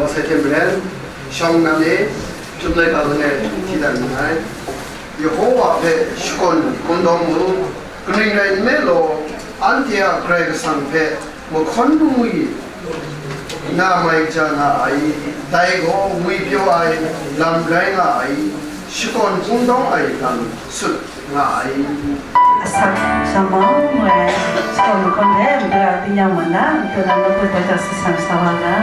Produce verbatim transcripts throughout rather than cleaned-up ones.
Sai hte maren, shawng nnan e, chyum laika langai hti dat nngai. Yehowa hpe shakawn kungdawn mu, kaning rai nme law, anhte a Karai Kasang hpe mahkawn bungwi na mai ja nga ai, dai gaw ngwipyaw ai lam rai nga ai, shakawn kungdawn ai lam sut nga ai. Asak shamawng ai, shakawn mahkawn hte matu a tingnyang wan na, matu na matu hpe hta sasang sa wa nga.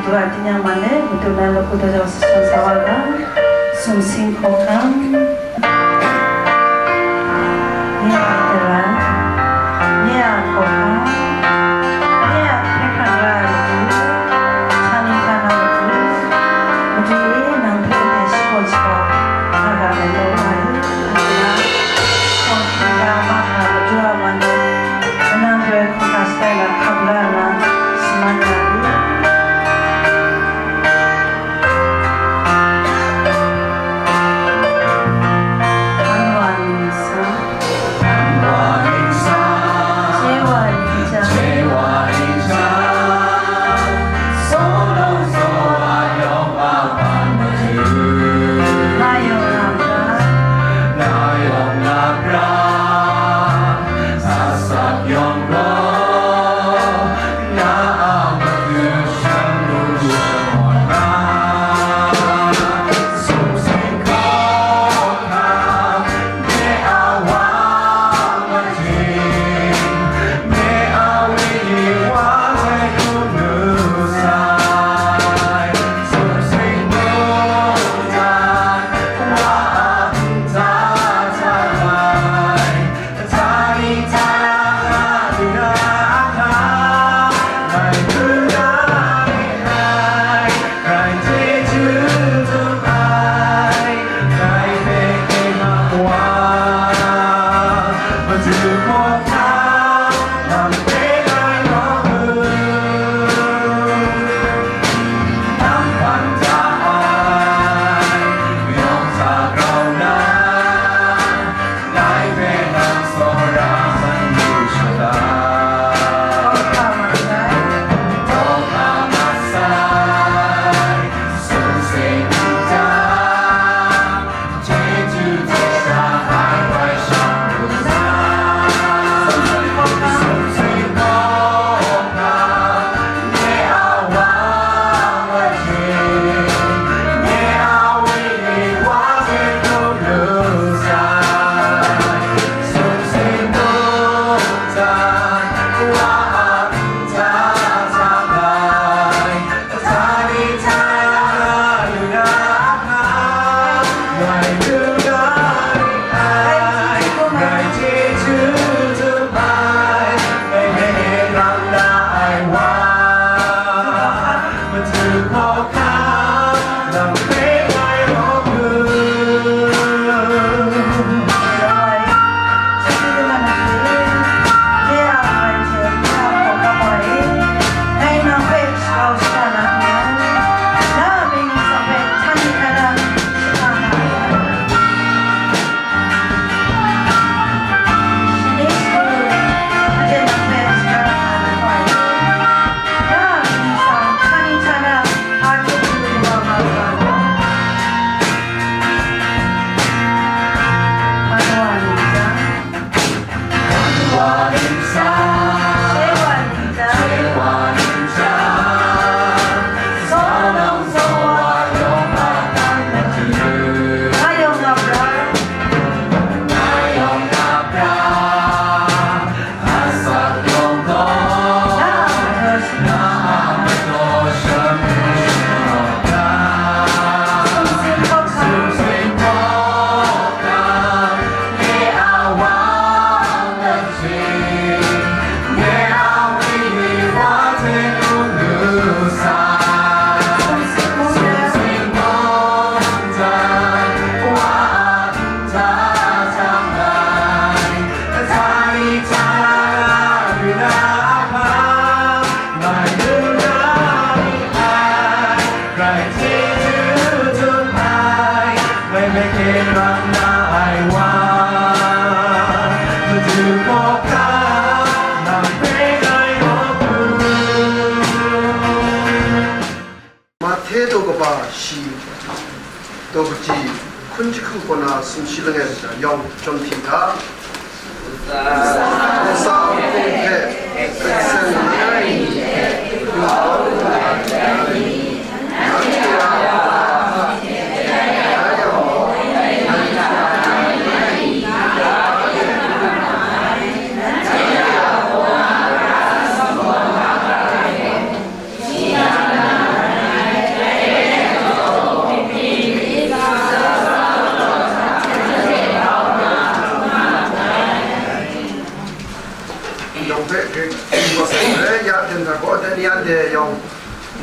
Madu a tingnyang man e, madu na lagu daw jau sasang sa wa ga, sumsing hkawhkam, nye a daran, nye a hkawhkam, nye a hkyen hkrang ra ai matu, htani hta na matu, madu e nang hpe ndai shabaw shabaw hkra ra ai law ai, nang na, shakawn hkra mahkra madu a man e, kanang garai hkra shatai na hkam la nna, shaman na u. Mahte daw kaba shi, daw kaji, hkun jahku kaw na sumshi langai masha yawng chyawm hpyi hta. Kasa hpe, kasa Yawng hpe Greek Gospel re ya ten hta gaw, dai ni anhte yawng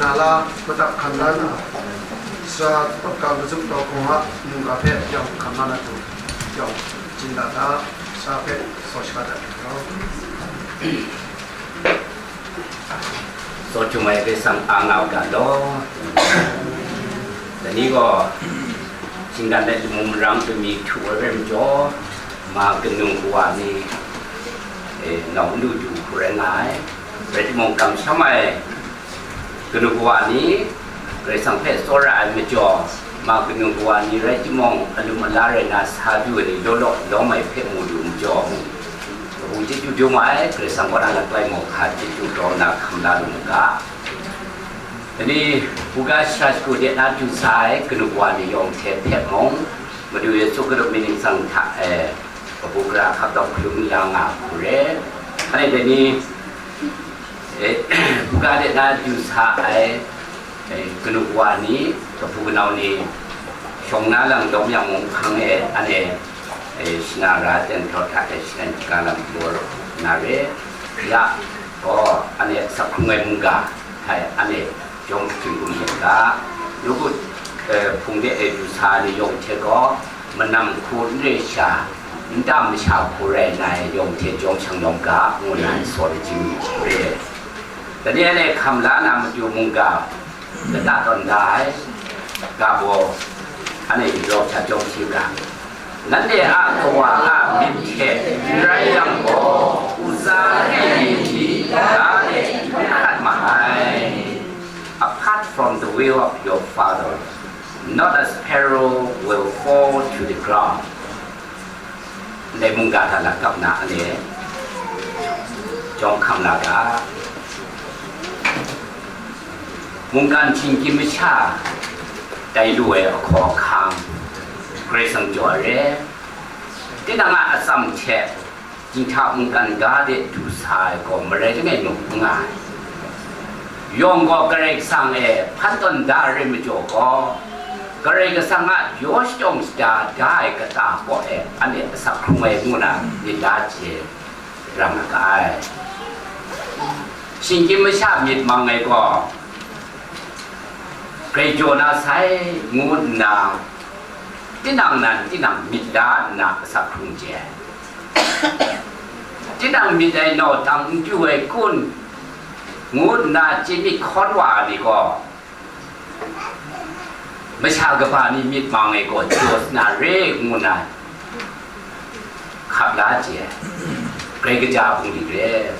na la, matap hkan la na, sara tawt ga mazuk taw hkawng a mungga hpe yawng hkam la na tu, yawng chyin da ta, sara hpe saw shaga dat ai gaw. Tsaw Htum ai Karai Kasang a nga u ga law. Dai ni gaw, shinggan ai lamu marang hpe mi htu ai rai majaw, ma kanu kawa ni, e, nawng n lu du hku rai nga ai. Rai timung, kamsham ai kanu kawa ni, Karai Kasang hpe tsawra ai majaw, ma kanu kawa ni rai timung, alum ala rai na sa du ai ni law law lawm ai hpe mu lu majaw, kabu chyeju dum ai, Karai Kasang kaw na laklai mung hka chyeju taw nna hkam la lu mu ga. Dai ni, buga sha shagu de na du sa ai kanu kawa ni yawng hte hpe mung, Madu Yesu Hkristu mying ningsang hta e, kabu gara hkap dawng hkalum la nga hku re. Anhte dai ni, e, buga de na du sa ai, e, kanu kawa ni, kahpu kanau ni, shawng na lam dawng yang mung hpang e, anhte, e, shana ra ten htaw hta e, shalan shaga lam galaw na re, ya gaw, anhte asak hkrung ai mungga hta e, anhte jawm hkring hkum hte ga, nawku, e, hpung de e du sa ni yawng hte gaw, manam hku n re sha, nta masha hku rai na ai yawng hte jawm shang yawng ga, ngu nna n saw ai chying re. Dai ni anhte hkam la na matu mungga, lata tawn da ai, ga baw, anhte galaw hta jawm hti u ga, nanhte a kawa a myit hte n rai yang gaw, uza re ni hti ga de n hkat ma ai. Apart from the will of your Father, not a sparrow will fall to the ground. Ndai mungga hta lakap na anhte jawm hkam la ga. Mungkan htingkyim masha tai lu ai ahkaw ahkang, Karai Kasang jaw ai re. Tinang a atsam hte Nta mungkan ga de du sa ai gaw marai langai nu n nga ai. Yawng gaw Karai Kasang e hpan tawn da ai rai majaw gaw, Karai Kasang a yaw shajawng shada da ai kata kaw e anhte asak hkrung ai ngu na myit la chye ra nga ga ai. Shinggyim masha myit mang ai gaw, grai jaw na sai ngu nna, tinang nan tinang myit la nna asak hkrung chye ai. Tinang myit ai naw tang n du ai kun, ngu nna chye myit hkawn wa ai ni gaw, masha kaba ni myit mang ai gaw jaw sa na re, ngu nna hkap la chye ai. Grai kaja bungli re.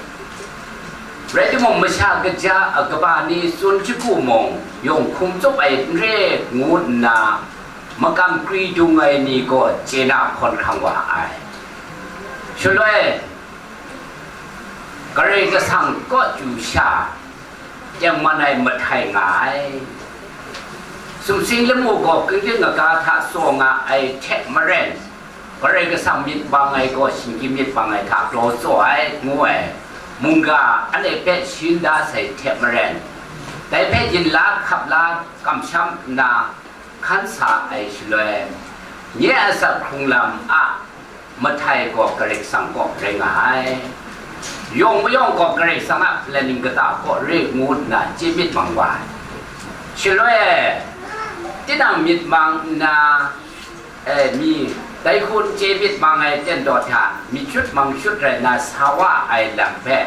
Rai timung, masha kaja a kaba ni tsun shagu mung, yawng hkum tsup ai n re, ngu nna makam kri dung ai ni gaw chye na hkawn hkrang wa ai. Shaloi, Karai Kasang kaw chyu sha, tengman ai mahtai nga ai. Sumsing lamu gaw kingding aga hta tsaw nga ai hte maren, Karai Kasang myit mang ai gaw shinggyim myit mang ai hta kraw tsaw ai, ngu ai. Mungga anhte hpe sharin da sai hte maren, dai hpe yin la hkap la kamsham nna, hkan sa ai shaloi, nye a asak hkrung lam a mahtai gaw Karai Kasang kaw rai nga ai. Yawng mayawng gaw Karai Kasang a planning kata kaw re ngu nna chye myit mang wa ai. Shaloi, tinang myit mang nna, e, mi dai hku n chye myit mang ai ten daw hta myit shut mang shut rai nna sa wa ai lam hpe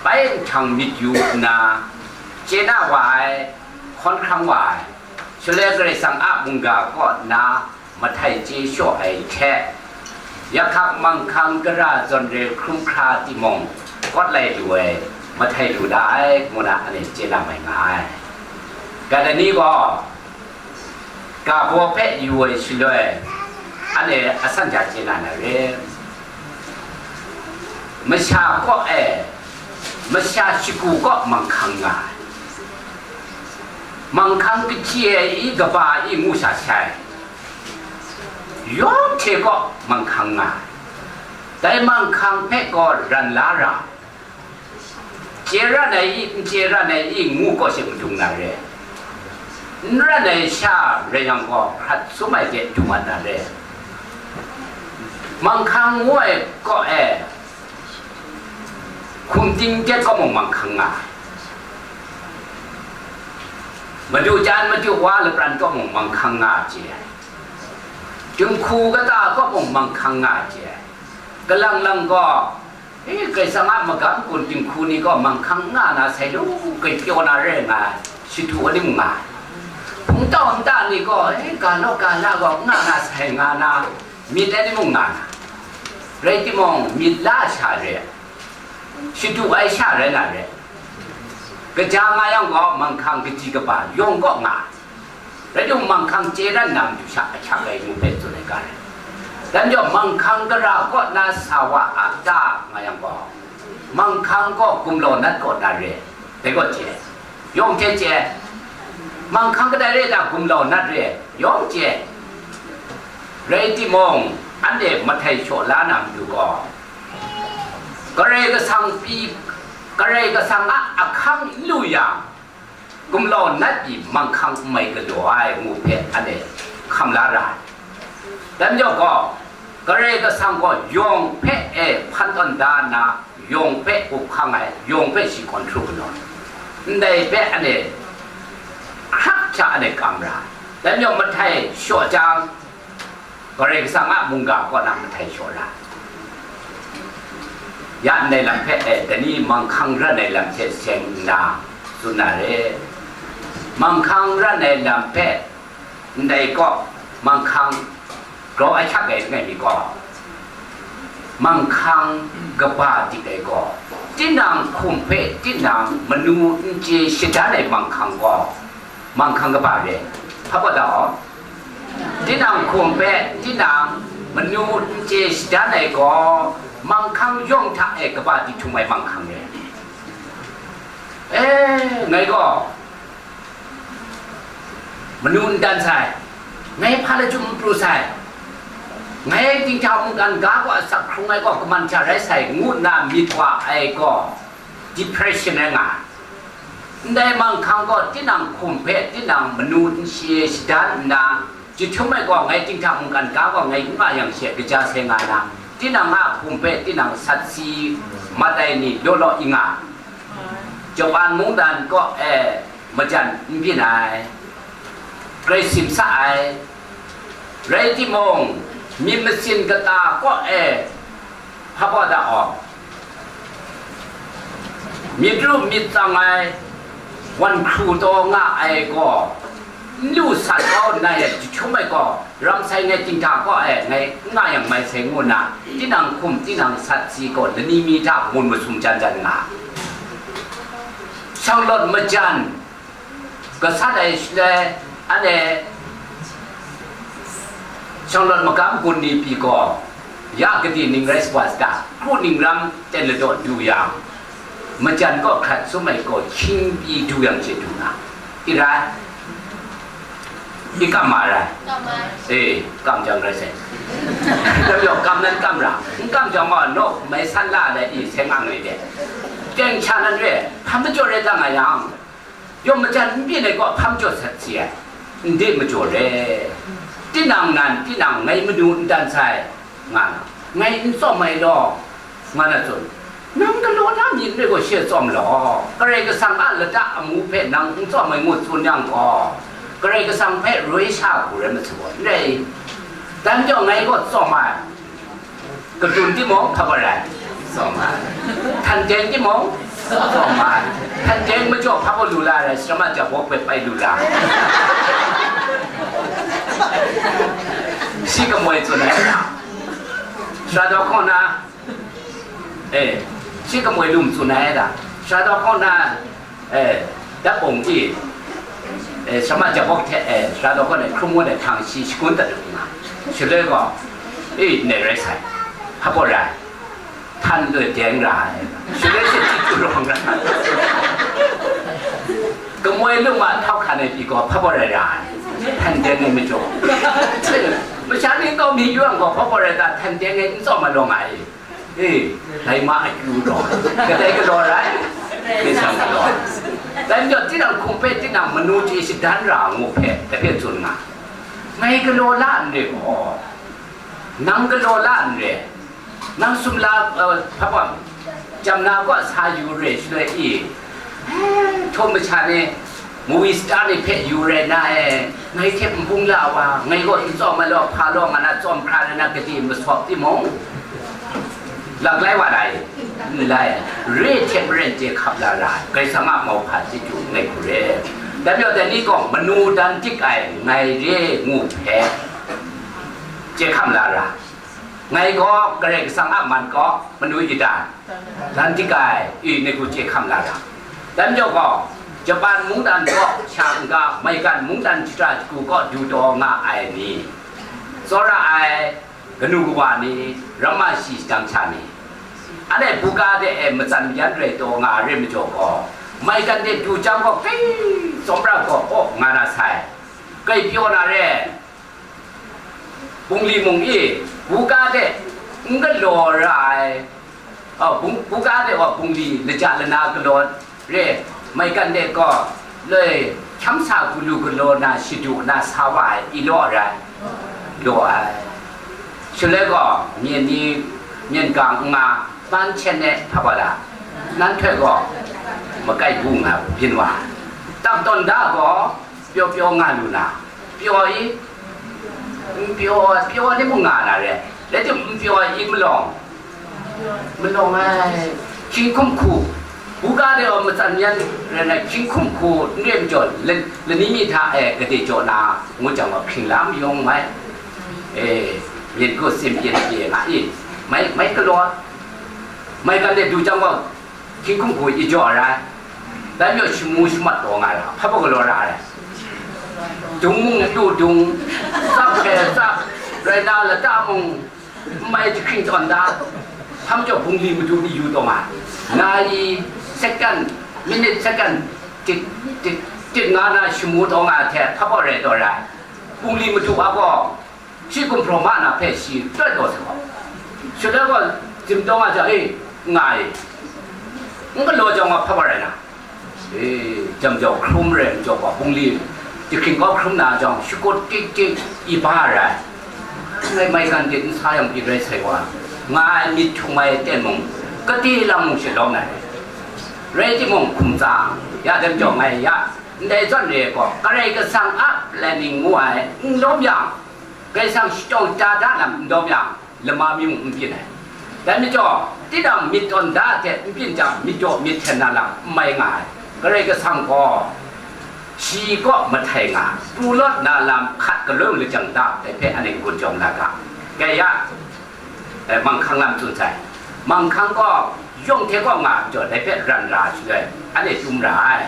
bai nhtang myit yu nna chye na wa ai, hkawn hkrang wa ai. Shaloi Karai Kasang a mungga kaw nna mahtai chye shaw ai hte, yakhang manghkang gara zawn re hkrum hkra timung, kawt lai lu ai, mahtai lu da ai, ngu na anhte chye na mai nga ai. Ga dai ni gaw, ga baw hpe yu ai shaloi, anhte asan ja chye na na re. Masha kaw e, masha shagu kaw manghkang nga ai. Manghkang kahti ai i, kaba i ngu sha sai. Yawng hte kaw manghkang nga ai. Dai manghkang hpe gaw ran la ra. Chye ran ai i, n chye ran ai i ngu kaw she madung na re. N ran ai sha rai yang gaw, hkrat sum ai de dung mat na re. Manghkang ngu ai kaw e, hkum ting de kaw mung manghkang nga ai. Madu jan madu wa lapran kaw mung manghkang nga ai chye ai. Dinghku kata kaw mung manghkang nga ai chye ai. Kalang lang gaw, e, Karai Kasang a magam gun dinghku ni gaw manghkang nga na sai lu, grai pyaw na re nga ai, shadu ai ni mung nga ai. Hpungtau nta ni gaw, e, ga law ga la gaw nga na sai nga na, myit ai ni mung nga na. Rai timung, myit la ai sha re, shadu ai sha rai na re. Kaja nga yang gaw, manghkang kaji kaba yawng kaw nga ai. Rai timung, manghkang chye ran na matu sha ahkyak ai ngu hpe tsun ai ga rai. Dan jaw, manghkang gara kaw na sa wa a ta nga yang gaw, manghkang gaw gumlau nat kaw na re, dai gaw chye. Yawng hte chye. Manghkang kadai re ta gumlau nat re, yawng chye. Rai timung, anhte mahtai shaw la na matu gaw, Karai Kasang pyi, Karai Kasang a ahkang n lu yang, gumlau nat pyi manghkang n mai galaw ai ngu hpe anhte hkam la ra ai. Dan jaw gaw, Karai Kasang gaw yawng hpe e hpan tawn da nna, yawng hpe up hkang ai, yawng hpe shi control kanawn. Ndai hpe anhte hkrak hta anhte kam ra ai. Dan jaw, mahtai shaw jang, Karai Kasang a mungga kaw na mahtai shaw ra ai. Ya ndai lam hpe, e, dai ni manghkang ran ai lam hte seng nna tsun na re. Manghkang ran ai lam hpe ndai kaw, manghkang grau ahkyak ai langai mi gaw, manghkang kaba dik ai gaw, tinang hkum hpe tinang manu n chye shadan ai manghkang gaw, manghkang kaba re. Hpa gaw da aw. Tinang hkum hpe tinang manu n chye shadan ai gaw, manghkang yawng hta e kaba dik htum ai manghkang re. E, ngai gaw manu n dan sai, ngai hpa lachyum n pru sai, Ngai dinghta mungkan ga gaw asak hkrung ai gaw kaman hta rai sai, ngu nna myit wa ai gaw depression rai nga ai. Ndai manghkang gaw tinang hkum hpe tinang manu n shi e shadan nna, jahtum ai gaw ngai dinghta mungkan ga gaw ngai n nga yang she kaja sai nga na, tinang a hkum hpe tinang sat si mat ai ni law law i nga. Japan mungdan kaw e majan n byin ai, grai sim sa ai, rai timung, myit masin kata kaw e hpa baw da aw, myit ru myit tsang ai, wan hkru taw nga ai gaw, n lu sat kau nna e jahtum ai gaw, ramsai ngai dinghta kaw e ngai n nga yang mai sai ngu nna, tinang hkum tinang sat si gaw lani mi hta mun masum jan jan nga. Shanglawt majan gasat ai shaloi, anhte shanglawt magam gun ni pyi gaw, ya gade ning rai sa wa ta, kru ning ram ten ladaw du yang, majan kaw hkrat sum ai gaw hkying pyi du yang chye du na, i rai? I kam ma rai? Kam ai. E, kam jang rai sai. Dam yawng kam nan kam ra, n kam jang gaw, naw mai san la ai i seng ang ni de. Teng sha nan re, hpa majaw rai ta nga yang, yawng majan n byin ai gaw hpa majaw sat si ai, n de majaw re. Tinang nan, tinang ngai manu n dan sai, nga na, ngai n tsawm ai law, nga na tsun. Nang galaw na myit re gaw she tsawm law, Karai Kasang a lata amu hpe nang n tsawm ai ngu tsun yang gaw, Karai Kasang hpe roi sha hku rai masat gaw, n rai i? Dan jaw ngai gaw tsawm ai. Kadun timung, hpa baw rai? Tsawm ai. Htan teng timung? Tsawm ai. Htan teng majaw hpa baw lu la rai, sarama jabawk hpe pai lu la. Shi kamoi tsun ai ta? Sara daw hkaw na, e, shi kamoi lum tsun ai ta? Sara daw hkaw na, e, dat bawng i, e, sarama jabawk hte, e, sara daw hkaw na hkrum ngu ai htang shi shagun dat lu nga. Shaloi gaw, e, ndai rai sai. Hpa baw rai? Htan loi deng ra ai. Shaloi she chyeju rawng ra ai. Kamoi lum a htau hkan ai pyi gaw hpa baw rai ra ai. Htan deng ai majaw. Masha ni kau mi yu yang gaw hpa baw rai ta, htan deng ai n tsawm ai law nga ai. E, dai ma akyu rawng. Kadai galaw rai? Karai Kasang galaw ai. Dai majaw tinang hkum hpe tinang manu chye shadan ra ngu hpe, dai hpe tsun nga. Ngai galaw la n re gaw, nang galaw la n re. Nang sumla, eh, hpa gaw, jam na gaw sa yu re shaloi i, eh, htaw masha ni, movie star ni hpe yu re na e, ngai hte n bung la wa, ngai gaw n tsawm ai law, hpa law nga na tsawm hkra re na gade masawp timung, lak lai wa lai? N lai. Re hte maren chye hkap la ra ai, Karai Kasang a mauhpa chyeju ngai hku re. Dai majaw dai ni gaw manu dan dik ai ngai re ngu hpe chye hkam la ra. Ngai gaw Karai Kasang a man kaw manu idan dan dik ai, i ni hku chye hkam la ra. Dan jaw gaw, Japan mungdan kaw sha n-ga, maigan mungdan shara shagu kaw du taw nga ai ni, tsawra ai kanu kawa ni, ramma shi shadang sha ni, anhte buga de e matsan mayan rai taw nga ai re majaw gaw, maigan de du jang gaw, kai tsawmra gaw kaw nga na sai, kai pyaw na re. Bungli mung i, buga de n galaw ra ai, a, bung-, buga de wa bungli laja lana galaw re, maigan de gaw loi hkyam sa galu galaw na shadu na sa wa ai i law rai? Law ai. Shaloi gaw, myen ni, myen gang n nga, ban chen e hpa wa la, nan htoi gaw, makai bu nga byin wa ai. Tak tawn da gaw, pyaw pyaw nga lu na, pyaw i, n pyaw, pyaw ni mung nga na re, rai tim n pyaw i malawng, malawng ai, hkying hkum hku, buga de wa matsan yan rai na, hkying hkum hku n re majaw, la-, lani mi hta e gade jaw na, ngu jang wa hpring la mayawng mai, e, myen hku sim pyen pye nga i, mai, mai galaw, mai gan de du jang wa, hkying hkum hku i jaw ai rai, dai majaw shamu shamat taw nga ai, hpa baw galaw ra ai. Dung mung n lu dung, tsap hpe tsap, rai na lata mung n mai jahkring tawn da, hpa majaw bungli madu ni yu taw nga ai. Na i second, minute second, tit, tit, tit nga na shamu taw nga ai hte hpa baw rai taw ra ai. Bungli madu a gaw, Shi gumhpraw ma na hpe shi tawt law sai gaw, shaloi gaw, zimtawng a jang e, nga e, n galaw jang wa hpa wa rai na, e, jam jau hkrum rai majaw gaw, bungli jahkring kau hkrum na jang, shakut tik tik, i ba rai. Ngai maigan de n sa yang pyi rai sai wa, nga ai myit htum ai ten mung, kade lang mung shalawm ai. Rai timung, hkum tsa, ya dem jau ngai ya, ndai zawn re gaw, Karai Kasang a planning ngu ai, n lawm yang, Karai Kasang shadawng ta da lam n dawm yang, lama mi mung n byin ai. Dai majaw, tinang myit tawn da hte n byin jang, myit daw myit hten na lam n mai nga ai. Karai Kasang gaw, shi kaw mahtai nga, pru lawt na lam hkat galoi lajang da, dai hpe anhte n-gun jawm na ga. Kaya, eh, manghkang lam tsun sai. Manghkang gaw, yawng hte kaw nga majaw, dai hpe ran ra shaloi, anhte dum ra ai.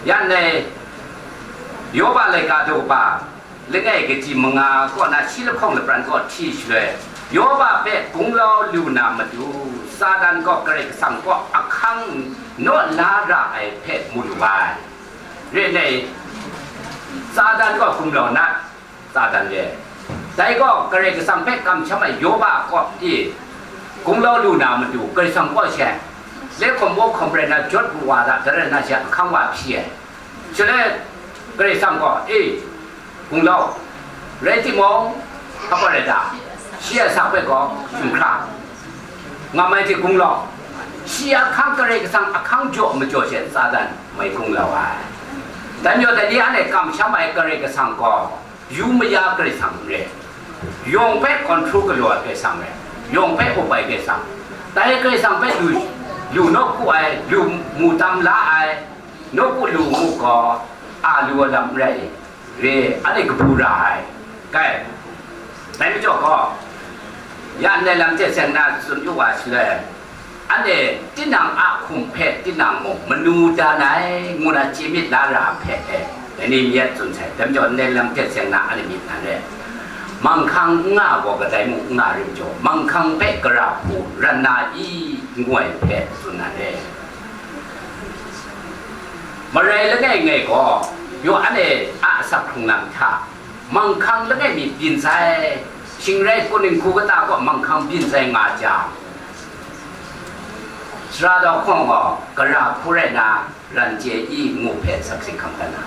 Yan e, Yoba laika daw kaba, langai kaji manga kaw na shi lahkawng lapran kaw hti shaloi, Yoba hpe gunglau lu na matu, Satan gaw Karai Kasang kaw ahkang naw la ra ai hpe mu lu ai. Re ai, Satan gaw gumlau na, Satan re. Dai gaw Karai Kasang hpe kamsham ai Yoba kaw pyi, gunglau lu na matu, Karai Kasang kaw she, le hkawm baw hkawm rai na jawt bu wa da, dai rai na she ahkang wa hpyi ai. Shaloi Karai Kasang gaw, e, gunglau, rai timung, hpa rai da, shi a asak hpe gaw, hkrum hkra, nga mai hte gunglau, shi ahkang Karai Kasang ahkang jaw majaw she Satan mai gunglau ai. Dan yawng dai ni anhte kamsham ai Karai Kasang gaw, yu maya Karai Kasang n rai, yawng hpe control galaw ai Karai Kasang rai, yawng hpe up ai Karai Kasang. Dai Karai Kasang hpe lu, lu nawku ai, lu mu tam la ai, nawku lu mu gaw, a lu ai lam n rai, re, anhte kabu ra ai. Kai, dai majaw gaw, ya ndai lam hte seng na tsun yu wa shaloi, anhte tinang a hkum hpe tinang mung manu dan ai, ngu na chye myit la ra hpe e, dai ni myit tsun sai, dai majaw ndai lam hte seng na anhte myit nan re. Manghkang n nga gaw kadai mung n nga rim jaw, manghkang hpe gara hku ran na i, ngu ai hpe tsun nan re. Marai langai ngai gaw, yaw anhte a asak hkrung lam hta, manghkang langai mi byin sai, shing rai kun dinghku kata kaw manghkang byin sai nga jang, sara dau hkawng gaw, gara hku rai na, ran chye i ngu hpe sakse hkam dan na.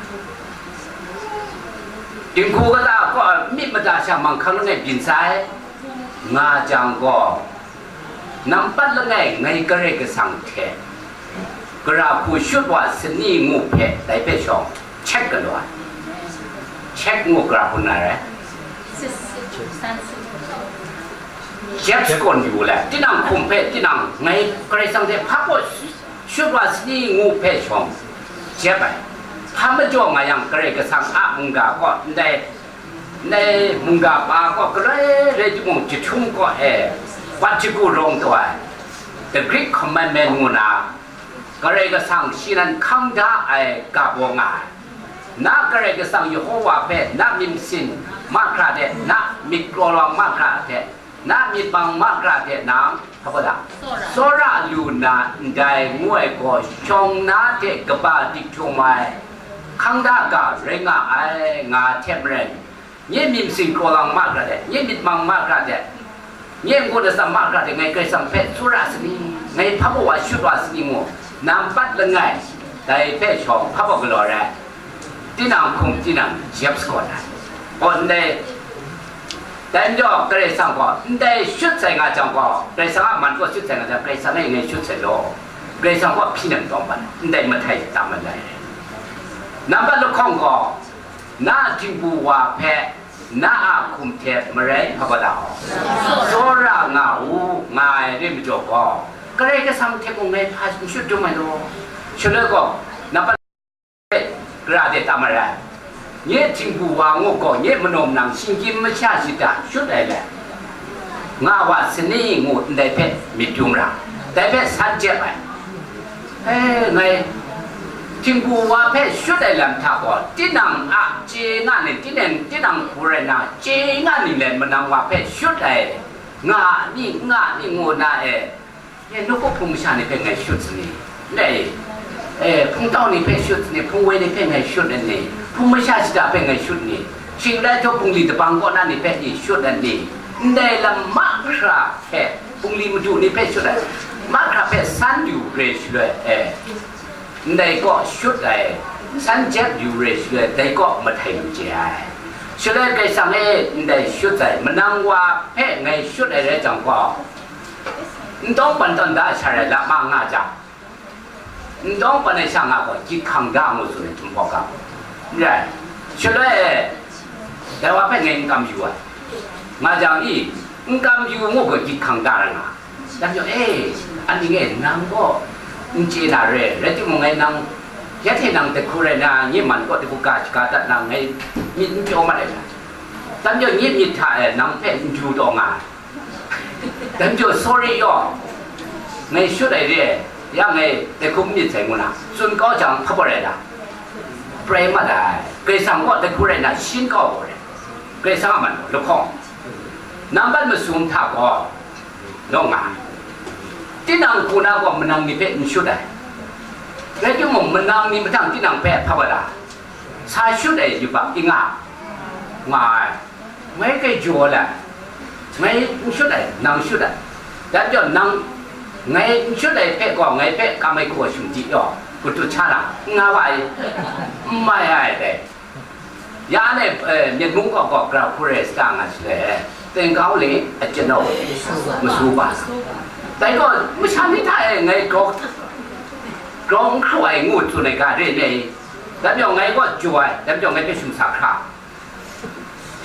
Dinghku kata kaw myit mada sha manghkang langai byin sai, nga jang gaw, nampat langai ngai Karai Kasang hte, gara hku shut wa sani ngu hpe dai hpe shawng, check galaw ai. Check ngu gara hku na rai? Jep sakawn yu le, tinang hkum hpe tinang ngai Karai Kasang hte hpa baw shut wa sani ngu hpe shawng, jep ai. Hpa majaw nga yang Karai Kasang a mungga kaw ndai, ndai mungga pa kaw galoi rai timung jahtum kaw e, wat jagu rawng taw ai, the Great Commandment ngu na, Karai Kasang shi nan hkang da ai ga baw nga ai. Na Karai Kasang Yehova hpe na myit masin mahkra hte, na myit kraw lawang mahkra hte, na myit mang mahkra hte nang, hpa da, tsawra lu nna ndai ngu ai gaw shawng na hte kaba dik htum ai, hkang da ga rai nga ai, nga ai hte maren, nye myit masin kraw lawang mahkra hte, nye myit mang mahkra hte, nye n-gun atsam mahkra hte ngai Karai Kasang hpe tsawra sani, ngai hpa baw wa shut wa sani ngu, nampat langai, dai hpe shawng hpa baw galaw ai. Tinang hkum tinang jep sakawn ai. Gaw ndai, dai majaw Karai Kasang gaw, ndai shut sai nga jang gaw, Karai Kasang a man kaw shut sai nga jang, Karai Kasang e ngai shut sai law, Karai Kasang gaw hpyi nem tawng ban, ndai mahtai tam ai. Nampat lahkawng gaw, na htingbu wa hpe, na a hkum hte marai hpa ba da, tsawra nga u, nga ai re majaw gaw, Karai Kasang hte mung ngai hpa n shut dum ai law. Shaloi gaw, nampat gara de tam marai. Nye htingbu wa ngu gaw, nye manaw manang shinggyim masha shada shut ai le, nga wa sani ngu ndai hpe myit dum ra, dai hpe san jep ai. E, ngai htingbu wa hpe shut ai lam hta gaw, tinang a chye nga ning, tinang, tinang hku rai na, chye nga ning let manang wa hpe shut ai, nga ni, nga ni ngu na e, e, nawku hpung masha ni hpe ngai shut sa ni? Ndai, e, hpungtau ni hpe shut sa ni? Hpungwoi ni hpe ngai shut ai ni? Hpung masha shada hpe ngai shut ni? Shing rai htaw, bungli dabang kaw na ni hpe i shut ai ni, ndai lam mahkra hpe, bungli madu ni hpe shut ai, mahkra hpe san yu re shaloi e, ndai kaw shut ai, san jep yu re shaloi, dai kaw mahtai yu chye ai. Shaloi Karai Kasang e ndai shut ai, manang wa hpe ngai shut ai rai jang gaw, n tawng pan tawn da ai sha rai lama nga jang, n tawng pan ai sha nga gaw, gyit hkang da ngu tsun ai, Jinghpaw ga. N rai, shaloi e, dai wa hpe ngai n kam yu ai, nga jang i, n kam yu ngu gaw, gyit hkang da rai nga. Dai majaw, e, aning e, nang gaw n chye na re, rai timung, ngai nang, ya hte nang dai hku rai na, nye man kaw dai hku ga shaga dat na, ngai myit n pyaw mat ai. Dai majaw, nye myit hta e nang hpe n du taw nga ai. Dai majaw, sorry yaw, ngai shut ai re, ya ngai dai hku n myit sai ngu na, tsun kau jang, hpa rai da, prai mat ai. Karai Kasang gaw dai hku rai na, shin kau gaw re. Karai Kasang a man gaw lahkawng, nambat masum hta gaw, law nga ai. Tinang hku na gaw manang ni hpe n shut ai. Rai timung, manang ni mahtang tinang hpe hpa wa da, sa shut ai yubak i nga, nga ai. Ngai kai jaw ai, ngai n shut ai, nang shut ai. Dai majaw, nang, ngai n shut ai hpe gaw, ngai hpe kam ai hku gaw shum di yaw, katut sha na, n nga wa ai, n mai ai dai. Ya anhte, eh, myit mung kaw gaw gara hku rai sa ta nga shaloi, သင်ကောင်းလေ၊ အကျွန်ုပ်မဆိုးပါ။ Dai gaw, masha ni hta e ngai grau, grau n hkru ai, ngu tsun ai ga re n rai? Dai majaw, ngai gaw jaw ai, dai majaw, ngai hpe shum sa hkra,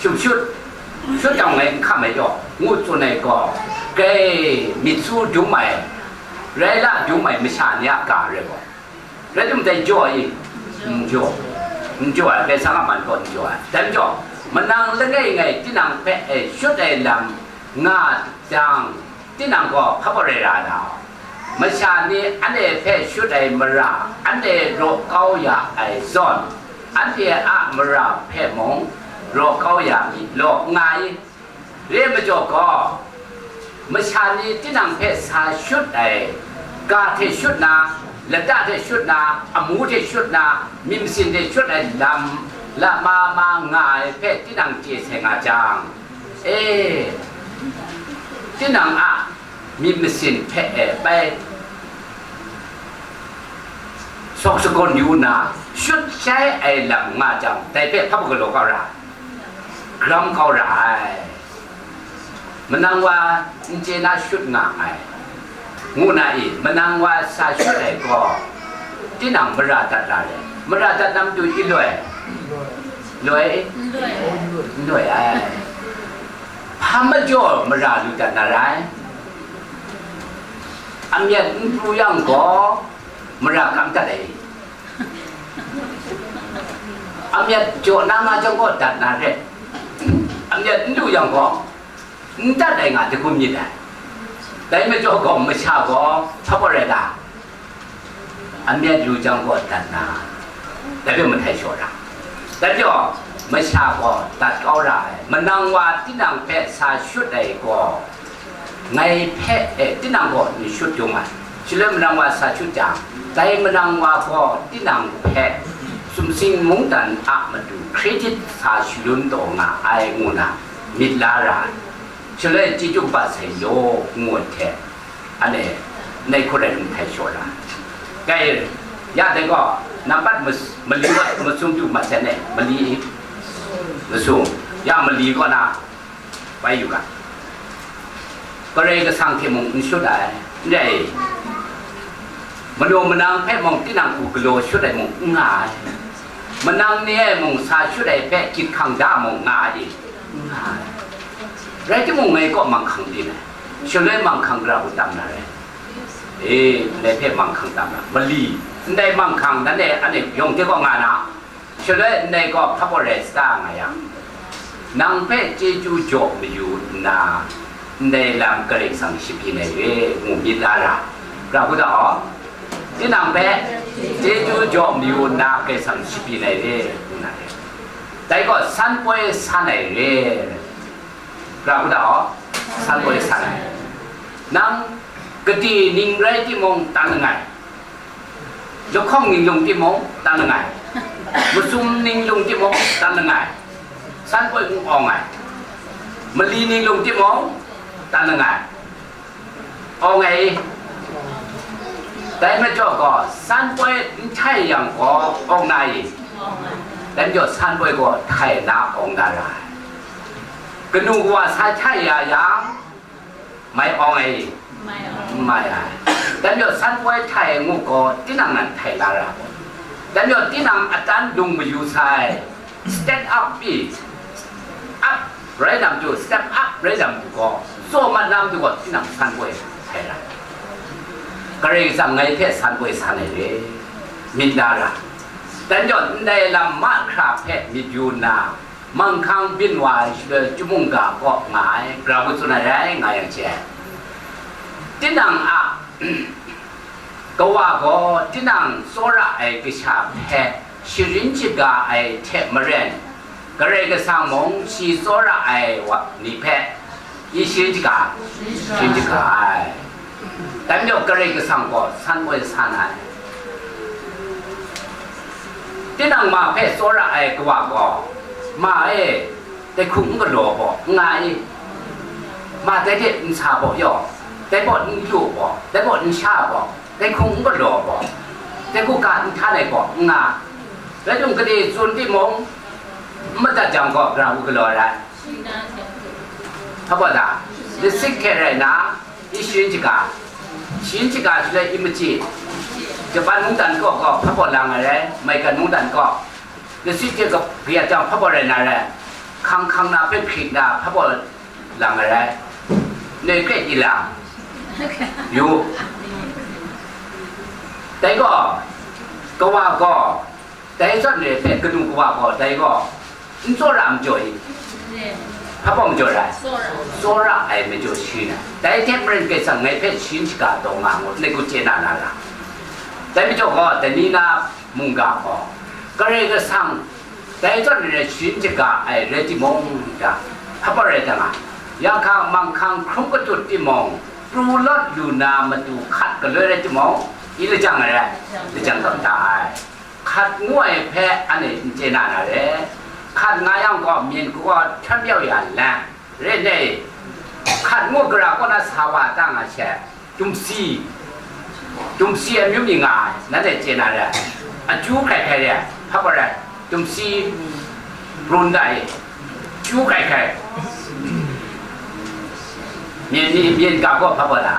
shum shut, shut jang ngai n hkam ai yaw, ngu tsun ai gaw, grai myit su dum ai, rai la dum ai masha ni a ga rai gaw, rai timung, dai jaw ai, n jaw, n jaw ai, Karai Kasang a man gaw n jaw ai. Dai majaw, manang langai ngai tinang hpe e shut ai lam nga jang, tinang gaw hpa rai ra na, masha ni anhte hpe shut ai mara, anhte raw kau ya ai zawn, anhte a mara hpe mung raw kau ya mi law, nga i? Re ai majaw gaw, masha ni tinang hpe sa shut ai, ga hte shut na, lata hte shut na, amu hte shut na, myit masin hte shut ai lam, lama ma nga ai hpe tinang chye sai nga jang, e, tinang a myit masin hpe e bai sawk sagawn yu nna, shut shai ai lam nga jang, dai hpe hpa galaw kau ra ai, garam kau ra ai. Manang wa n chye na shut nga ai, ngu na i? Manang wa sa shut ai gaw, tinang mara dat la re. Mara dat na matu i loi? Loi? N loi ai. Hpa majaw mara lu dat na rai? Amyat n pru yang gaw, mara kam dat ai. Amyat jaw na nga jang gaw, dat na re. Amyat n lu yang gaw, n dat ai nga, dai hku myit ai. Dai majaw gaw, masha gaw hpa rai ta? Amyat lu jang gaw, dat na, dai hpe mahtai shaw ra. Dai majaw, masha gaw dat kau ra ai. Manang wa tinang hpe sa shut ai gaw, ngai hpe, e, tinang gaw n shut yung ai. Shaloi manang wa sa shut jang, dai manang wa gaw tinang hpe sumsing mungdan a matu credit sa shalun taw nga ai, ngu na myit la ra ai. Shaloi chyeju kaba sai law, ngu ai hte, anhte nai hkut rai lu htai shaw ra. Kai, ya dai gaw, nambat mas-, mali masum du mat sai ne, mali masum, ya mali kaw na, bai yu ga. Karai Kasang hte mung n shut ai, n rai, manu manang hpe mung tinang hku galaw shut ai mung n nga ai, manang ni e mung sa shut ai hpe gyit hkang da mung nga ai, n nga ai. Rai timung, ngai kaw manghkang byin ai, shaloi manghkang gara hku tam na rai? E, ndai hpe manghkang tam na, mali, ndai manghkang, nanhte anhte yawng hte kaw nga na, shaloi ndai gaw hpa rai sa ta nga yang, nang hpe chyeju jaw mayu nna, ndai lam Karai Kasang shabyin ai re, ngu myit la ra. Gara hku da aw, tinang hpe chyeju jaw mayu nna, Karai Kasang shabyin ai re, ngu na re. Dai gaw san poi san ai re. Gara hku da aw, san poi san ai. Nang gade ning rai timung, tan langai. Lahkawng ning lung timung, tan langai. Masum ning lung timung, tan langai. San poi n awng ai, mali ning lung timung, tan langai, awng ai i. Dai majaw gaw, san poi n htai yang gaw, awng na i? Dai majaw, san poi gaw htai na awng na ra ai. Kanu kawa sa htai ya yang, mai awng ai i? Mai awng. Mai ai. Dai majaw, san poi htai ngu gaw, tinang nan htai na ra gaw. Dai majaw, tinang atan lung mayu sai, stand up i, up rai na matu, step up rai na matu gaw, tsaw mat na matu gaw, tinang san poi htai ra. Karai Kasang ngai hpe san poi san ai re, myit na ra. Dai majaw, ndai lam mahkra hpe myit yu nna, manghkang byin wa ai shaloi, chyum mungga kaw nga ai, grau tsun ai rai nga yang hte, tinang a kawa gaw tinang tsawra ai kasha hpe sharin shaga ai hte maren, Karai Kasang mung shi tsawra ai wa ni hpe, i sharin shaga, sharin shaga ai. Dai majaw Karai Kasang gaw san poi san ai. Tinang ma hpe tsawra ai kawa gaw, ma e, dai hku n galaw gaw, n nga i? Ma dai hte n sa gaw yaw, dai gaw n lu gaw, dai gaw n sha gaw, dai hku n galaw gaw, dai hku ga n htan ai gaw, n nga. Rai timung, gade tsun timung, n madat jang gaw, gara hku galaw ai rai? Hpa baw da, lasit hte rai nna, i sharin shaga, sharin shaga shaloi i machyi, Japan mungdan kaw gaw hpa baw lang ai rai, maigan mungdan kaw, lasit hte kap-, kayat jang hpa baw rai na rai, hkang hkang na hpe hkrit na hpa baw lang ai rai, noi kret i lang, yu. Dai gaw, kawa gaw, dai zawn re hpe kanu kawa gaw, dai gaw, n tsawra majaw i? Hpa baw majaw rai? Tsawra ai majaw sharin ai. Dai hte maren Karai Kasang ngai hpe sharin shaga taw nga ngu, ngai hku chye na na ra. Dai majaw gaw, dai ni na mungga gaw, Karai Kasang dai zawn re sharin shaga ai rai timung, da, hpa baw rai ta nga, ya hka manghkang hkrum katut timung, pru lawt lu na matu hkat galoi rai timung, i lajang ai rai, lajang tawn da ai. Hkat ngu ai hpe anhte n chye na na re. Hkat nga yang gaw, myen kaw htan yau ya n lai. Re ai, hkat ngu gara kaw na sa wa ta nga she, dumsi, dumsi ai amyu mi nga ai, nanhte chye na re ai. Akyu hkrai hkrai re ai, hpa baw rai, dumsi, brun da e, akyu hkrai hkrai. Myen ni, myen ga gaw hpa baw da?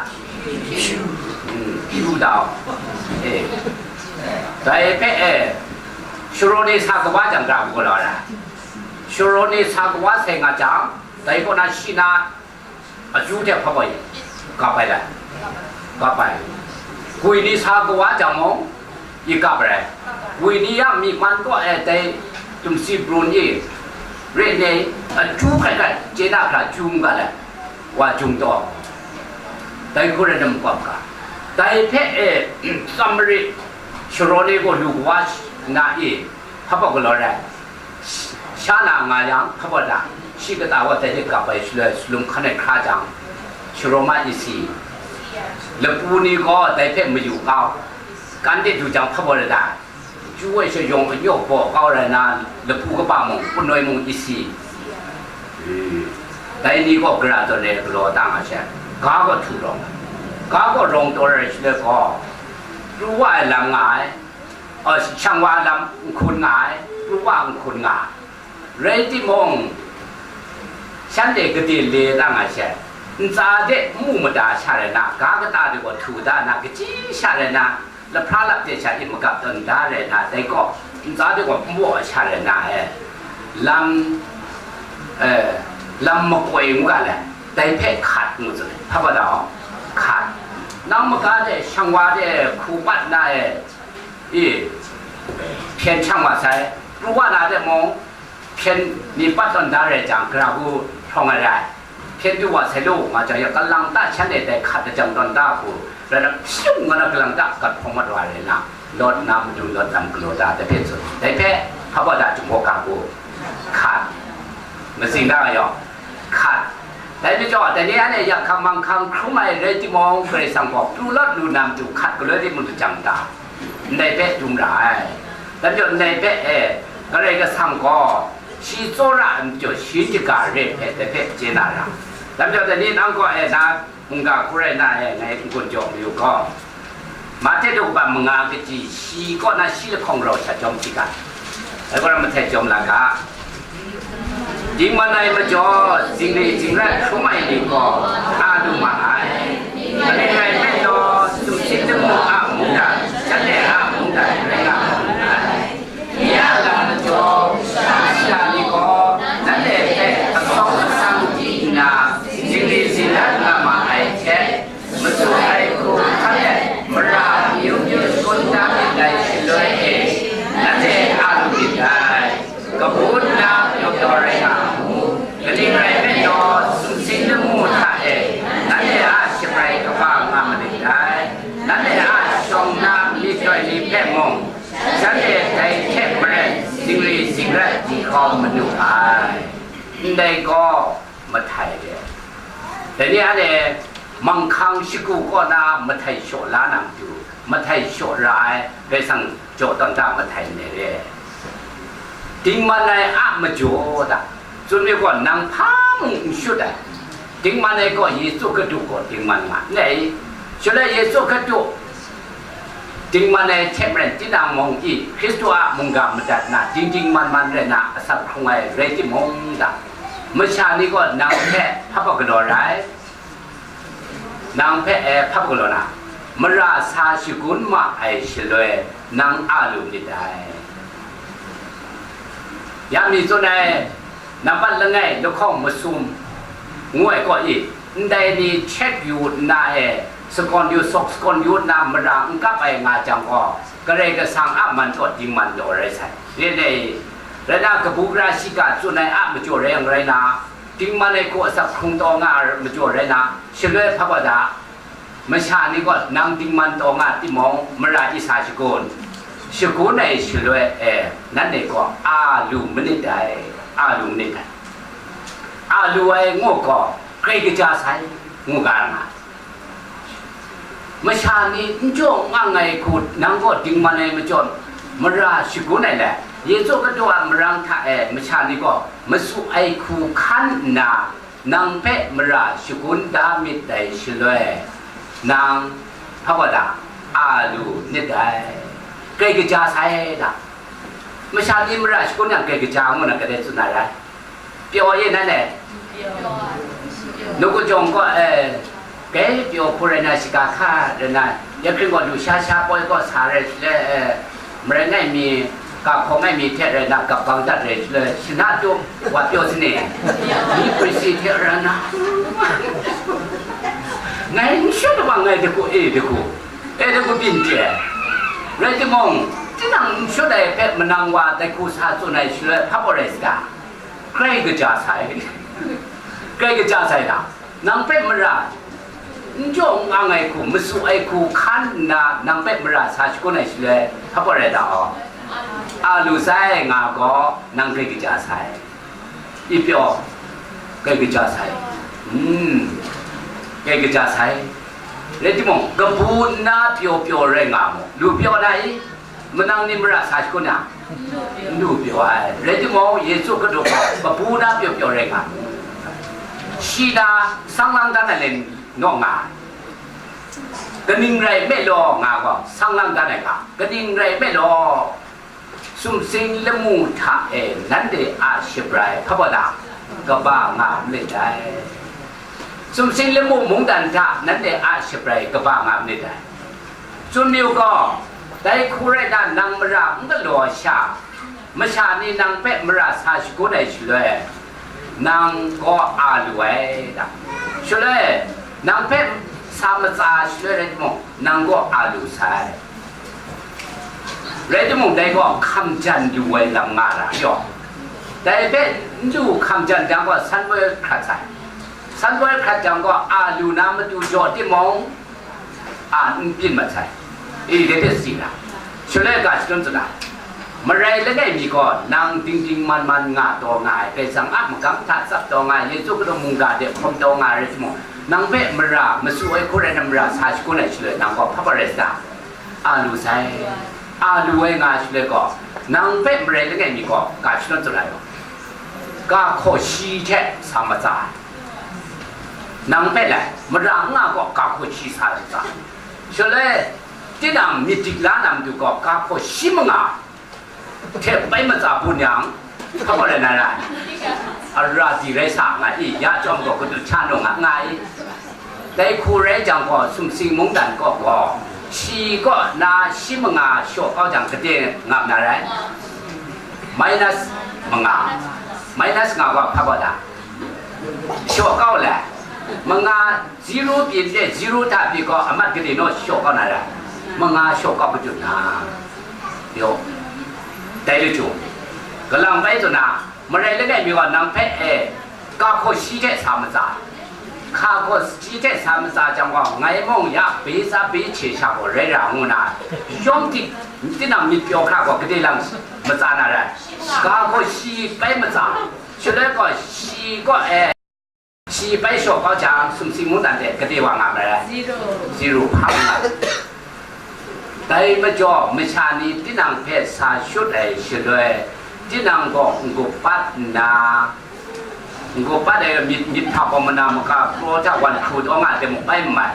Mm, akyu da. E. Dai hpe, e, sharaw ni sa kawa jang, gara hku galaw ai? Sharaw ni sa kawa sai nga jang, dai kaw na shi na akyu hte hpa baw i? Kap ai rai? Kap ai. Gwi ni sa kawa jang mung, i kap ai rai? Gwi ni ya myi man kaw e dai dumsi brun i, re ai, akyu hkrai hkrai, chye na hkra akyu n ga ai, wa jung taw, dai hku rai na makap ga. Dai hpe e, tsam marit, sharaw ni gaw lu kawa na i, hpa baw galaw ai? Sha na nga yang, hpa baw da? Shi kata wa dai hte kap ai shaloi, salum hkan ai hkra jang, sharaw ma isi, lapu ni gaw dai hpe mayu kau, kan de du jang, hpa baw da? Chyu ai shayawng anyawk baw kau rai na, lapu kaba mung, punoi mung isi, e, dai ni gaw gara zawn e galaw ta nga she, ga gaw htu rawng ai. Ga gaw rawng taw rai shaloi gaw, pru wa ai lam nga ai, a, shang wa lam n hkun nga ai, pru wa n hkun nga ai. Rai timung, shanhte gade le la nga she, ntsa de n mu mada sha rai na, ga kata de gaw htu da na, kachyi sha rai na, lahpra lap de sha e magap tawn da rai na, dai gaw, ntsa de gaw n baw sha rai na, e, lam, e, lam makoi ngu ga le, dai hpe hkat ngu tsun ai, hpa baw da? Hkat. Nang maga de, shang wa de, hku pat na e, i, hpyen shang wa sai, pru wa na de mung, hpyen ni pat tawn da rai jang, gara hku hprawng ai rai. Hpyen du wa sai lu, nga jang ya, kalang ta shanhte dai hkat lajang tawn da hku, rai na, shung nga na, kalang ta gat hprawng mat wa rai na, lawt na matu lawt lam galaw da, dai hpe tsun. Dai hpe, hpa baw da, Jinghpaw ga hku hkat. Matsing da nga yaw, hkat. Dai majaw, dai ni anhte ya hka manghkang hkrum ai rai timung, Karai Kasang gaw pru lawt lu na matu hkat galoi de matu jang ta, ndai hpe dum ra ai. Dai majaw, ndai hpe e, Karai Kasang gaw Shi tsawra ai majaw, shi n-, kaga re hpe, dai hpe chye na ra. Dai majaw, dai ni nang kaw e na, mungga hku rai na e, ngai n-gun jaw mayu gaw, Mahte daw kaba manga kaji, shi kaw na shi lahkawng rau sha jawm hti ga, dai gaw ram mahtai jawm la ga. Dingman ai majaw, zingri zingrat hkrum ai ni gaw, a lu ma ai. Kaning rai nme law, sumsing lamu a mungdan, shanhte a mungdan rai nga mu ai. Nye a lam majaw, sha ni gaw, nanhte hpe asawng asang di nna, zingri zingrat nga ma ai hte, masu ai hku hkan let, mara amyu myu shangun da myit dai shaloi e, nanhte a lu myit dai. Kabu nna pyaw pyaw rai nga mu. Kaning rai nme law, sumsing lamu hta e, nanhte a shabrai kaba nga manit dai. Nanhte a shawng na myit doi ni hpe mung, shanhte dai hte maren zingri zingrat di kau manu ai. Ndai gaw mahtai de. Dai ni anhte manghkang shagu kaw na mahtai shaw la na matu, mahtai shaw ra ai, Karai Kasang jaw tawn da mahtai ndai re. Dingman ai a majaw da, tsun myit gaw, nang hpa mung n shut ai. Dingman ai gaw, Yesu Hkristu gaw dingman nga n ai. Shaloi Yesu Hkristu dingman ai hte maren, tinang mung i Hkristu a mungga madat na, dingding man man rai na, asak hkrung ai rai timung da, masha ni gaw nang hpe hpa galaw rai, nang hpe, eh, hpa galaw na, mara sa shagun ma ai shaloi, nang a lu myit dai. Ya mi tsun ai, nampat langai lahkawng masum ngu ai kaw i, ndai ni check yu nna e, sakawn yu sawk, sakawn yu nna mara n kap ai nga jang gaw, Karai Kasang a man kaw dingman law rai sai. Rai nna, rai na, kabu gara shiga tsun ai a majaw rai yang rai na, dingman ai hku asak hkrung taw nga ai majaw rai na, shaloi hpa wa da, masha ni gaw nang dingman taw nga timung, mara i sa shagun, shagun ai shaloi e, nanhte gaw a lu manit dai, a lu manit dai. A lu ai ngu gaw, grai kaja sai, ngu ga nga. Masha ni n jaw n ang ai hku nang gaw dingman ai majaw, mara shagun ai le, Yesu Hkristu a marang hta e masha ni gaw masu ai hku hkan nna, nang hpe mara shagun da myit dai shaloi, nang hpa wa da, a lu nit dai. Grai kaja sai da. Masha ni mara shagun yang grai kaja ngu na kadai tsun na rai? Pyaw ye nan e. Nawku jawng gaw, eh, grai pyaw hku rai na, shaga hka rai na, ya hkring gaw lu sha sha poi gaw sa rai shaloi, eh, marai ngai mi, ga hkawm ai mi hte rai na, gap bang dat rai shaloi, shana tup wa pyaw sini. Ni prisi hte rai na. Ngai n shut wa ngai daku, e daku, e daku byin chye. Rai timung, tinang n shut ai hpe manang wa dai hku sa tsun ai shaloi hpa gaw rai saga. Grai kaja sai. Grai kaja sai na, nang hpe mara n jaw n ang ai hku, masu ai hku hkan nna, nang hpe mara sa shagun ai shaloi hpa gaw rai da aw. A lu sai nga gaw, nang grai kaja sai. I pyaw, grai kaja sai. Hmm. Grai kaja sai. Rai timung, kabu nna pyaw pyaw rai nga mu. Lu pyaw na i? Manang ni mara sa shagun na? N lu pyaw ai. Rai timung, Yesu Hkristu gaw kabu na pyaw pyaw rai nga mu. Shi na sang lang dan ai le naw nga ai. Kaning rai nme law nga gaw, sang lang dan ai ga, kaning rai nme law, sumsing lamu hta e nanhte a shabrai hpa wa da, kaba nga manit dai. Sumsing lamu mungdan hta nanhte a shabrai kaba nga manit dai. Tsun mayu gaw, dai hku rai na, nang mara n galaw sha, masha ni nang hpe mara sa shagun ai shaloi, nang gaw a lu ai da. Shaloi, nang hpe sa matsa shaloi rai timung, nang gaw a lu sai. Rai timung, dai gaw hkam jan lu ai lam nga ra yaw. Dai hpe n du hkam jan jang gaw, san woi hkrat sai. San woi hkrat jang gaw, a lu na matu jaw timung, a n byin mat sai. E, dai hte si na, shaloi ga shadawn tsun ai, marai langai mi gaw, nang dingding man man nga taw nga ai, Karai Kasang a magam hta tsap taw nga ai, Yesu Hkristu mungga de hkawm taw nga ai rai timung, nang hpe mara, masu ai hku rai na mara sa shagun ai shaloi, nang gaw hpa hpa rai sa ta? A lu sai. A lu ai nga ai shaloi gaw, nang hpe marai langai mi gaw, ga shadawn tsun ai gaw, Ga hkaw shi hte sa matsa ai. Nang hpe lai, mara n nga gaw ga hkaw shi sa matsa ai. Shaloi, tinang myit dik la na matu gaw, ga hkaw shi manga hte bai matsa bun yang, hpa gaw rai na rai. Ara di rai sa nga i, ya chyawm gaw kadu hta nung nga nga i. Dai hku rai jang gaw, sumsing mungdan kaw gaw, shi kaw na shi manga shaw kau jang, gade ngam na rai? Minus manga. Minus nga gaw hpa gaw da? Shaw kau le. Manga, zero byin de, zero hta pyi gaw, amat gade naw shaw kau na rai? Manga shaw kau kajut na. Yo. Dai lachyum. Galang bai tsun na, marai langai mi gaw nang hpe e, ga hkaw shi hte sa matsa. Ga hkaw shi hte sa matsa jang gaw, ngai mung ya bai tsa bai hte sha gaw rai ra ngu na, yawng di, tinang myit pyaw hkra gaw gade lang matsa na rai. Ga hkaw shi bai matsa. Shaloi gaw shi gaw e, shi bai shaw kau jang, sumsing mungdan hte gade wa nga marai? Zero. Zero hpa nga. Dai majaw, masha ni tinang hpe sa shut ai shaloi, tinang gaw n-gup pat nna, n-gup pat ai myit, myit hta gaw mana maka kraw hta wan hkru taw nga de muk bai n mai.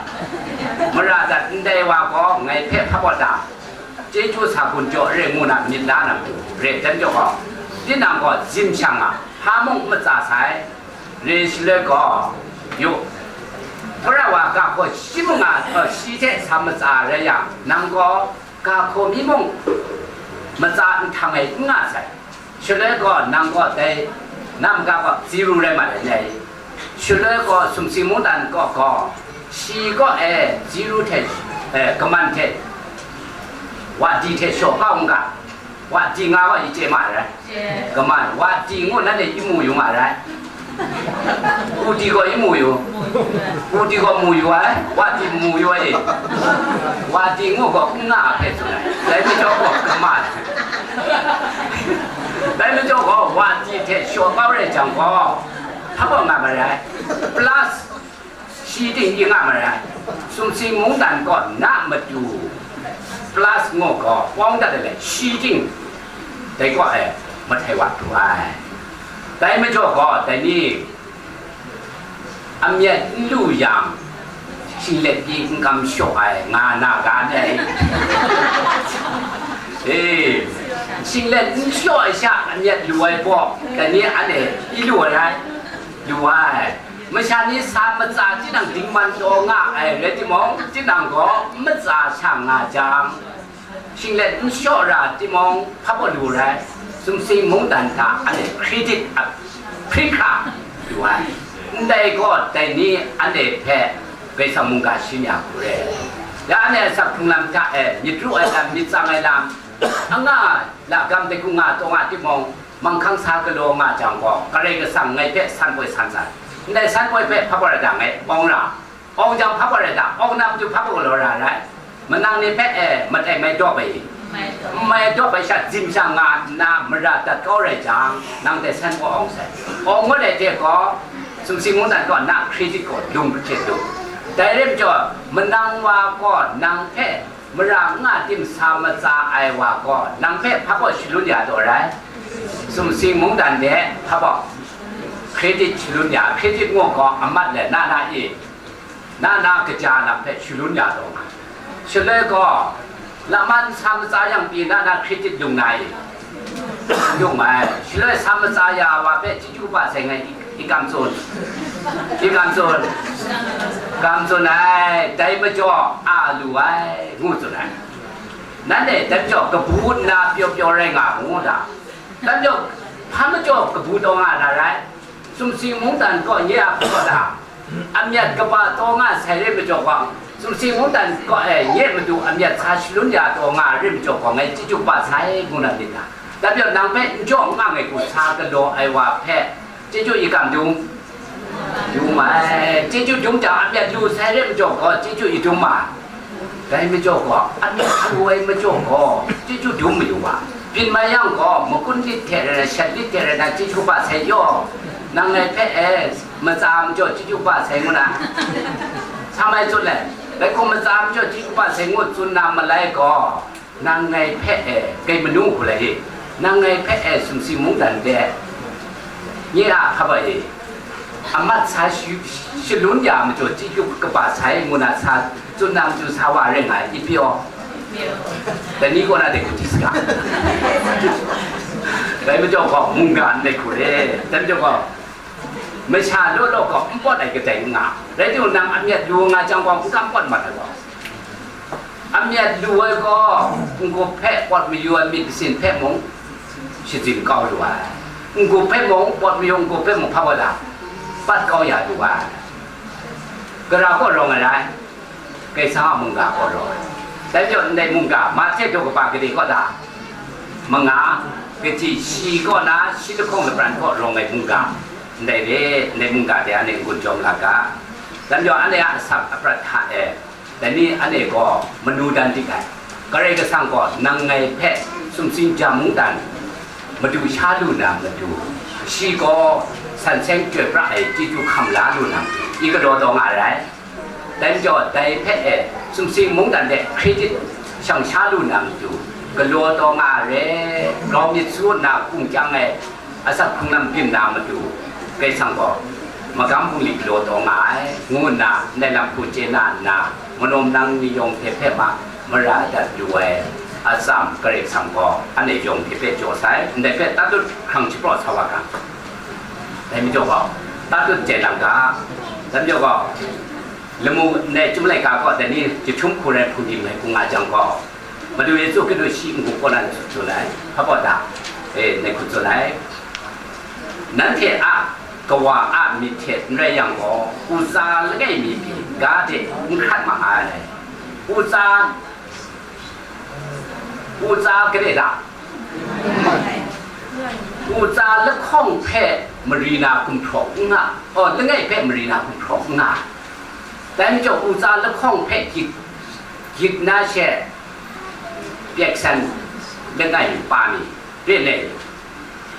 Mara dat ndai wa gaw ngai hpe hpa gaw ta, chyeju sa gun jaw re ngu na myit la na matu, re dan jaw gaw, tinang gaw zim shang nga, hpa mung n matsa sai. Re shaloi gaw, yu, Hpara wa ga hkaw shi manga, uh, shi hte sa matsa rai yang, nang gaw ga hkaw mi mung matsa nhtang ai n nga sai. Shaloi gaw, nang gaw dai, na maga gaw zero rai mat ai ni? Shaloi gaw, sumsing mungdan kaw gaw, shi gaw e, zero hte, eh, kaman hte, wa di hte shaw kau n ga? Wa di nga gaw, i chye ma ai rai? Chye. Kaman, wa di ngu nanhte i mu yu ma ai rai? U di gaw i mu yu? U di gaw mu yu ai? Wa di mu yu ai? Wa di ngu gaw, n nga a hpe tsun ai. Dai majaw gaw, kaman. Dai majaw gaw, wa di hte shaw kau rai jang gaw, hpa gaw nga ma ai rai? Plus, shi ting i nga ma ai. Sumsing mungdan kaw na matu, plus ngu gaw, pawng dat ai, shi ting dai kaw e mahtai wa pru ai. Dai majaw gaw, dai ni, amyat n lu yang, shinglet pyi n kam shaw ai, nga na ga ni ai? E, shinglet n shaw ai sha, amyat lu ai baw, dai ni anhte i lu ai rai? Lu ai. Masha ni sa matsa tinang dingman taw nga ai rai timung, tinang gaw n matsa sha nga jang, shinglet n shaw ra timung, hpa gaw lu rai, sumsing mungdan hta anhte credit a hpring hkra lu ai. Ndai gaw, dai ni anhte hpe Karai Kasang mungga shi mi a hku re. Ya anhte asak hkrung lam hta e myit ru ai lam, myit tsang ai lam, anga lakam dai hku nga taw nga timung, manghkang sa galaw nga jang gaw, Karai Kasang ngai hpe san poi san sai. Ndai san poi hpe hpa gaw rai ta ngai, awng ra. Awng jang hpa gaw rai ta, awng na matu hpa gaw galaw ra rai. Manang ni hpe e, matai mai dawp ai, mai dawp ai sha, zim sha nga nna mara dat kau rai jang, nang dai san poi awng sai. Awng ngut ai hte gaw, sumsing mungdan gaw na credit gaw lung hte lung. Dai rai majaw, manang wa gaw nang hpe mara n nga tim sa matsa ai wa gaw, nang hpe hpa gaw shalun ya taw rai? Sumsing mungdan de hpa gaw credit shalun ya, credit ngu gaw amat le na na i, na na kaja lam hpe shalun ya taw nga. Shaloi gaw, laman sa matsa yang pyi na na credit lung na i? Yung ai. Shaloi sa matsa ya wa hpe chyeju kaba sai ngai i, i kam tsun. I kam tsun. Kam tsun ai, dai majaw a lu ai, ngu tsun ai. Nanhte dai majaw kabu nna pyaw pyaw rai nga mu da? Dai majaw, hpa majaw kabu taw nga na rai? Sumsing mungdan kaw nye a hpaw da, amyat kaba taw nga sai re majaw gaw, sumsing mungdan kaw e nye matu amyat sa shalun ya taw nga re majaw gaw, ngai chyeju kaba sai ngu na myit ta? Dai majaw nang hpe n jaw n nga ai hku sa galaw ai wa hpe chyeju i kam dum? Dum ai. Chyeju dum jang, amyat lu sai re majaw gaw, chyeju i dum ma? Dai majaw gaw, amyat lu ai majaw gaw, chyeju dum mayu wa. Byin mai yang gaw, makun lit hte rai na, shat lit hte rai na, chyeju kaba sai yaw. Nang ngai hpe e, matsa majaw chyeju kaba sai ngu na? Sa mai tsun let, dai hku matsa majaw chyeju kaba sai ngu tsun na malai gaw, nang ngai hpe e, kai manu hku lai i, nang ngai hpe e, sumsing mungdan de Nye a hpa e, amat sa shalun ya majaw, chyeju kaba sai ngu na sa tsun na matu sa wa rai nga ai, i pyaw. Dai ni kaw na de hku di saga. Dai majaw gaw, mungga ndai hku re. Dai majaw gaw, masha law law gaw, n pawt ai kadai n nga. Rai timung, nang amyat lu nga jang gaw, n kam pawt mat ai gaw. Amyat lu ai gaw, n-gup hpe pawt mayu ai myit masin hpe mung shazin kau lu ai. N-gup hpe mung, pawt mayu n-gup hpe mung hpa gaw da, pat kau ya lu ai. Gara kaw rawng ai rai, Kaisang a mungga kaw rawng ai. Dai majaw, ndai mungga, Mahte daw kaba gade kaw da, manga, kaji shi kaw na, shi lahkawng lapran kaw rawng ai mungga, ndai re, ndai mungga de anhte n-gun jawm la ga. Dai majaw, anhte a asak aprat hta e, dai ni anhte gaw manu dan dik ai. Karai Kasang gaw nang ngai hpe sumsing jam mungdan madu sha lu na matu, shi gaw san seng chyoi pra ai chyeju hkam la lu na matu, i galaw taw nga ai rai. Dai majaw, dai hpe e sumsing mungdan de credit shang sha lu na matu, galaw taw nga ai re, grau myit su nna hkum kyang ai asak hkrung lam byin na matu, Kaisang gaw magam bungli galaw taw nga ai, ngu nna ndai lam hku chye na nna, manawm nang ni yawng hte hpe ma mara dat lu ai atsam Karai Kasang gaw anhte yawng hte hpe jaw sai, ndai hpe tatut hkrang shapraw sa wa ga. Dai majaw gaw, tatut chye lang ga. Dai majaw gaw, lamu ndai chyum laika gaw dai ni jahtum hku rai hpung di mai hku nga jang gaw, Madu Yesu Hkristu shi n-gu kaw na tsun ai, hpa baw da, e, ndai hku tsun ai. Nanhte a Kawa a myit hte n rai yang gaw, u tsa langai mi pyi ga de n hkrat ma ai. U tsa, u tsa gade da? U tsa lahkawng hpe mari na gumhpraw n nga, oh, langai hpe mari na gumhpraw n nga. Dai majaw, u tsa lahkawng hpe gyit, gyit na she, pyeksan langai mi pa mi, re nme?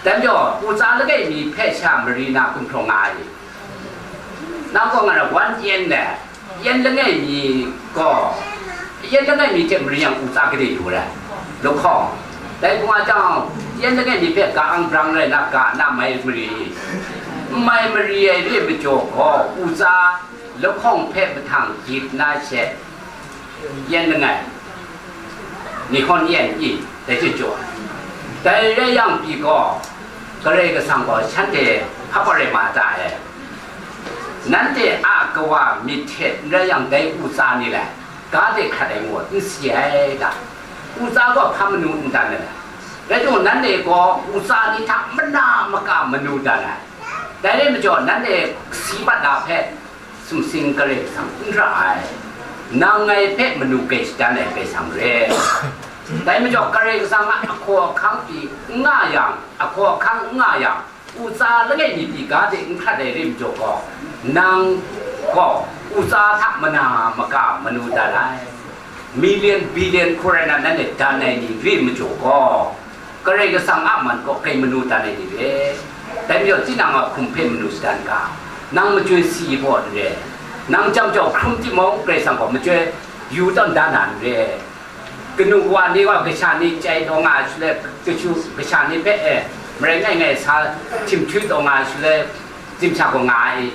Dai majaw, u tsa langai mi hpe sha mari na gumhpraw nga ai ni? Nang gaw nga na wan yan le, yan langai mi gaw, yan langai mi hte mari yang u tsa gade yu ai, lahkawng. Dai hpung a jang, yan langai mi hpe ga ang brang rai na, ga na mai mari, n mai mari ai re majaw gaw, u tsa lahkawng hpe mahtang gyit na she, yan langai, nihon yan i, dai hte jaw ai. Dai rai yang pyi gaw, Karai Kasang gaw shanhte hpa rai ma ta e? Nanhte a Kawa myit hte n rai yang, dai u tsa ni lai, ga de hkrat ai ngu n si ai da? U tsa gaw hpa manu n dan ai? Rai timung, nanhte gaw u tsa ni hta mana maka manu dan ai. Dai rai majaw, nanhte si mat na hpe, sumsing Karai Kasang n ra ai, nang ngai hpe manu kai shadan ai Karai Kasang re. Dai majaw, Karai Kasang a ahkaw ahkang pyi n nga yang, ahkaw ahkang n nga yang, u tsa langai mi pyi ga de n hkrat ai re majaw gaw, nang gaw u tsa hta mana maka manu dan ai. Million, billion hku rai na, nanhte dan ai ni re majaw gaw, Karai Kasang a man kaw kai manu dan ai ni re. Dai majaw, tinang a hkum hpe manu shadan ga, nang machyoi si baw n re, nang jam jau hkrum timung, Karai Kasang gaw machyoi yu tawn da na n re. Kanu kawa ni gaw kasha ni chyai taw nga ai shaloi, kashu kasha ni hpe e, marai ngai ngai sa htim htwi taw nga ai shaloi, zimsa gaw nga ai,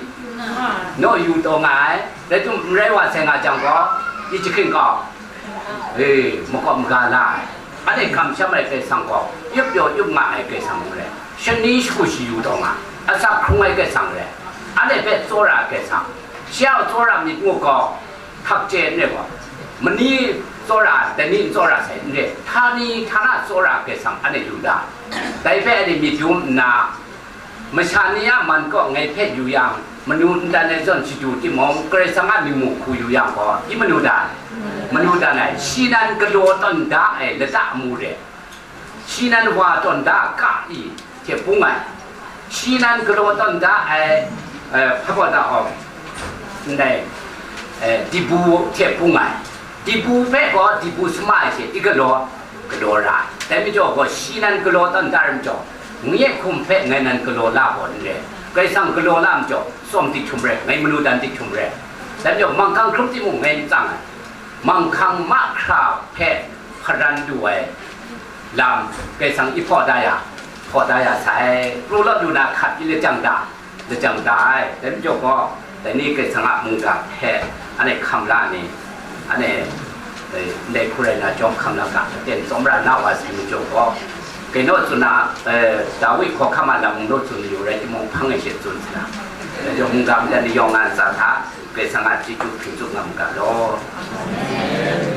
naw yu taw nga ai, rai timung, n rai wa sai nga jang gaw, i jahkring gaw, e, makawp maga la ai. Anhte kamsham ai Karai Kasang gaw, yup yaw yup nga ai Karai Kasang n rai, shani shagu shayu taw nga, asak hkrung ai Karai Kasang n rai, anhte hpe tsawra ai Karai Kasang, shi a tsawra myit ngu gaw, hkak chye n rai gaw, mani tsawra, dai ni n tsawra sai n rai, htani htana tsawra Karai Kasang anhte lu da. Dai hpe anhte myit dum nna, masha ni a man kaw ngai hpe yu yang, manu n dan ai zawn shadu timung, Karai Kasang a myit mu hku yu yang gaw, i manu dan, manu dan ai, shi nan galaw tawn da ai lata amu re. Shi nan wa tawn da ka i hte bung ai, shi nan galaw tawn da ai, eh, hpa gaw da awng, ndai, eh, dibu hte bung ai, dibu hpe gaw dibu sama ai hte i galaw, galaw ra ai. Dai majaw gaw, shi nan galaw tawn da ai majaw, nye hkum hpe ngai nan galaw la gaw n re, Karai Kasang galaw la majaw, tsawm dik htum re, ngai manu dan dik htum re. Dai majaw, manghkang hkrum timung ngai n tsang ai. Manghkang mahkra hpe hparan lu ai lam Karai Kasang i hpaw da ya, Hkaw da ya sai, pru lawt lu na hkat i lajang da, lajang da ai. Dai majaw gaw, dai ni Karai Kasang a mungga hpe, anhte hkam la ni, anhte, eh, ndai hku rai na jawm hkam la ga, aten tsawmra na wa sai majaw gaw, kei naw tsun na, eh, Dawi hkawhkam a lam mung naw tsun yu rai timung, hpang e she tsun sa na, dai majaw mungga madan ni yawng nga ntsa hta, Karai Kasang a chyeju hpring tsup nga mu ga law.